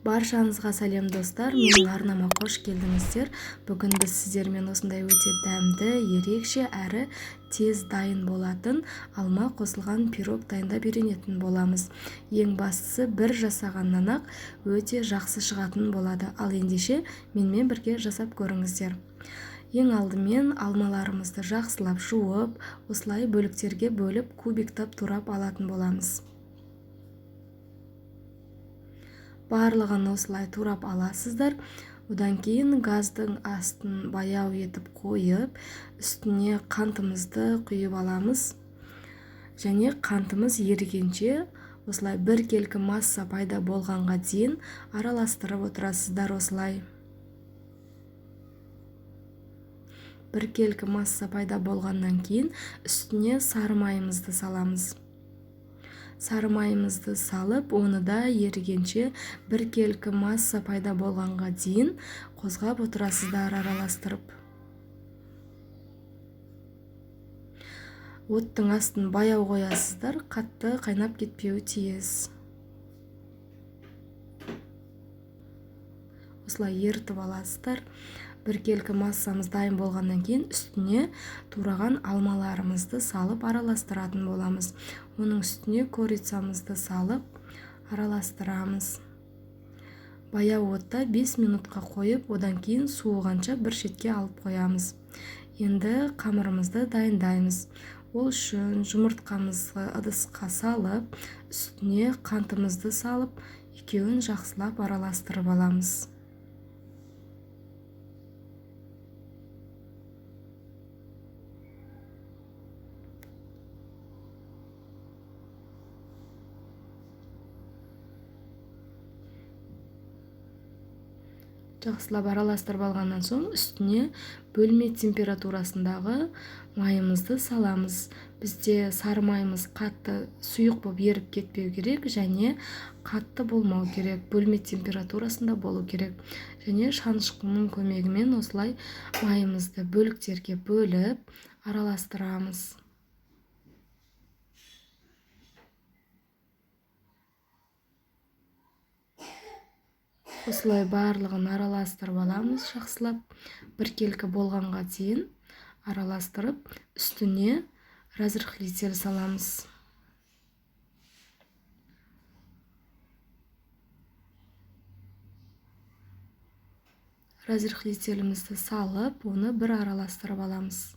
Баршаңызға сәлем, достар! Менің арнама қош келдіңіздер. Бүгін біз сіздермен осындай өте дәмді, ерекше әрі тез дайын болатын алма қосылған пирог дайындап үйренетін боламыз. Ең бастысы, бір жасағаннан-ақ өте жақсы шығатын болады. Ал ендеше менімен бірге жасап көріңіздер. Ең алдымен алмаларымызды жақсылап жуып, осылай бөліктерге бөліп, кубиктап турап алатын боламыз. Барлығын осылай турап аласыздар. Одан кейін газдың астын баяу етіп қойып, үстіне қантымызды құйып аламыз. Және қантымыз ерігенше, осылай біркелкі масса пайда болғанға дейін араластырып отырасыздар осылай. Біркелкі масса пайда болғаннан кейін үстіне сары майымызды саламыз. Сары майымызды салып, оны да ерігенше, біркелкі масса пайда болғанға дейін қозғап отырасыздар, араластырып. Оттың астын баяу қоясыздар, қатты қайнап кетпеуі тиіс. Осылай ерітіп аласыздар. Біркелкі массамыз дайын болғаннан кейін үстіне тураған алмаларымызды салып араластыратын боламыз. Оның үстіне корицамызды салып араластырамыз. Баяу отта 5 минутқа қойып, одан кейін суығанша бір шетке алып қоямыз. Енді қамырымызды дайындаймыз. Ол үшін жұмыртқамызды ыдысқа салып, үстіне қантымызды салып, екеуін жақсылап араластырып аламыз. Жақсылап араластырып алғаннан соң үстіне бөлме температурасындағы майымызды саламыз. Бізде сары майымыз қатты сұйық болып еріп кетпеу керек және қатты болмау керек, бөлме температурасында болу керек. Және шанышқының көмегімен осылай майымызды бөліктерге бөліп араластырамыз. Осылай барлығын араластырып аламыз жақсылап, біркелкі болғанға дейін араластырып, үстіне разрыхлитель саламыз. Разрыхлителімізді салып, оны бір араластырып аламыз.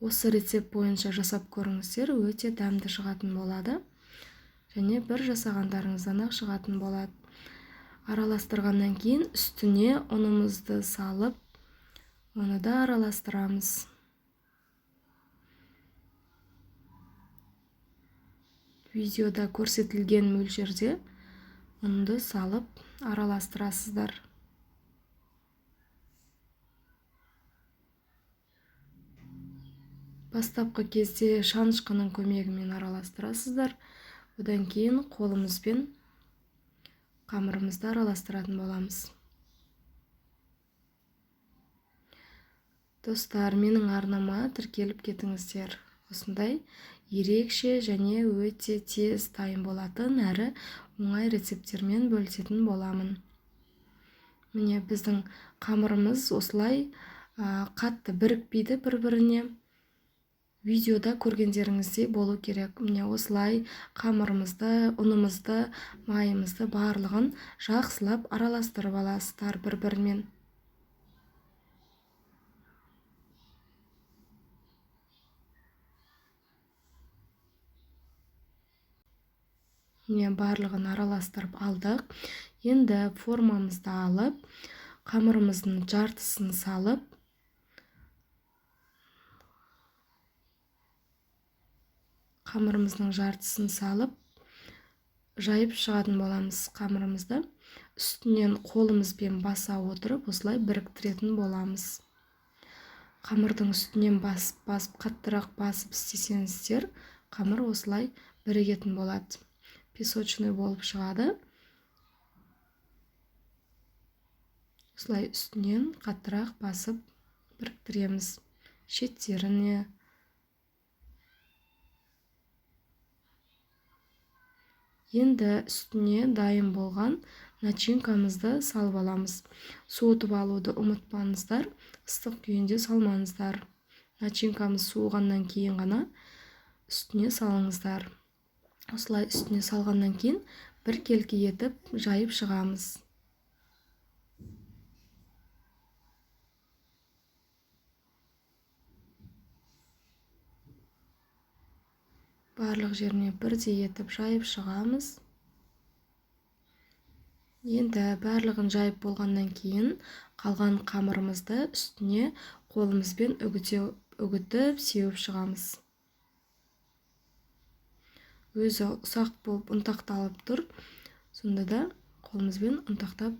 Осы рецепт бойынша жасап көріңіздер, өте дәмді шығатын болады. Және бір жасағандарыңыздан-ақ шығатын болады. Араластырғаннан кейін үстіне ұнымызды салып, оны да араластырамыз. Видеода көрсетілген мөлшерде ұнды салып араластырасыздар. Бастапқы кезде шанышқының көмегімен араластырасыздар. Одан кейін қолымызбен қамырымызды араластыратын боламыз. Достар, менің арнама тіркеліп кетіңіздер. Осындай ерекше және өте тез дайын болатын әрі оңай рецепттермен бөлісетін боламын. Міне, біздің қамырымыз осылай қатты бірікпейді бір-біріне. Видеода көргендеріңіздей болу керек. Міне, осылай қамырымызды, ұнымызды, майымызды барлығын жақсылап араластырып аласыздар бір-бірімен. Міне, барлығын араластырып алдық. Енді формамызды алып, қамырымыздың жартысын салып, қамырымыздың жартысын салып, жайып шығатын боламыз қамырымызды. Үстінен қолымызбен баса отырып, осылай біріктіретін боламыз. Қамырдың үстінен басып, басып, қаттырақ басып істесеңіздер, қамыр осылай бірігетін болады. Песочный болып шығады. Осылай үстінен қаттырақ басып біріктіреміз. Шеттеріне. Енді үстіне дайын болған начинкамызды салып аламыз. Суытып алуды ұмытпаңыздар, ыстық күйінде салмаңыздар. Начинкамыз суығаннан кейін ғана үстіне салыңыздар. Осылай үстіне салғаннан кейін біркелкі етіп жайып шығамыз. Барлық жеріне бірдей етіп жайып шығамыз. Енді барлығын жайып болғаннан кейін қалған қамырымызды үстіне қолымызбен үгітіп сеуіп шығамыз. Өзі ұсақ болып ұнтақталып тұр. Сонда да қолымызбен ұнтақтап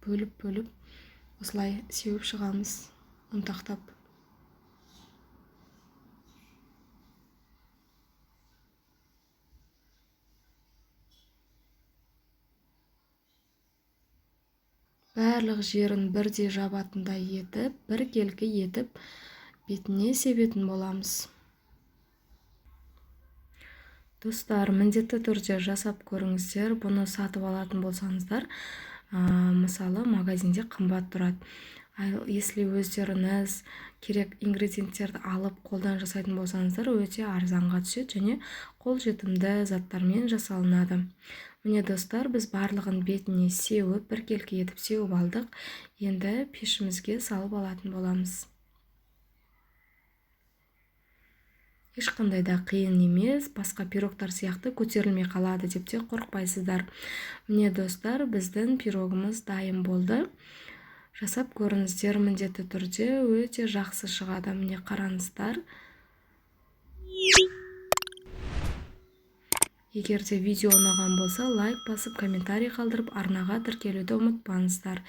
бөліп-бөліп осылай сеуіп шығамыз, ұнтақтап. Барлық жерін бірдей жабатындай етіп, біркелкі етіп бетіне себетін боламыз. Достар, міндетті түрде жасап көріңіздер. Бұны сатып алатын болсаңыздар, мысалы, магазинде қымбат тұрады. Ал если өздеріңіз керек ингредиенттерді алып қолдан жасайтын болсаңыздар, өте арзанға түседі және қолжетімді заттармен жасалынады. Міне достар, біз барлығын бетіне сеуіп, біркелкі етіп сеуіп алдық. Енді пешімізге салып алатын боламыз. Ешқандай да қиын емес, басқа пирогтар сияқты көтерілмей қалады деп те қорықпайсыздар. Міне достар, біздің пирогымыз дайын болды. Жасап көріңіздер, міндетті түрде өте жақсы шығады. Міне қараңыздар. Егер де видео ұнаған болса, лайк басып, комментарий қалдырып, арнаға тіркелуді ұмытпаңыздар.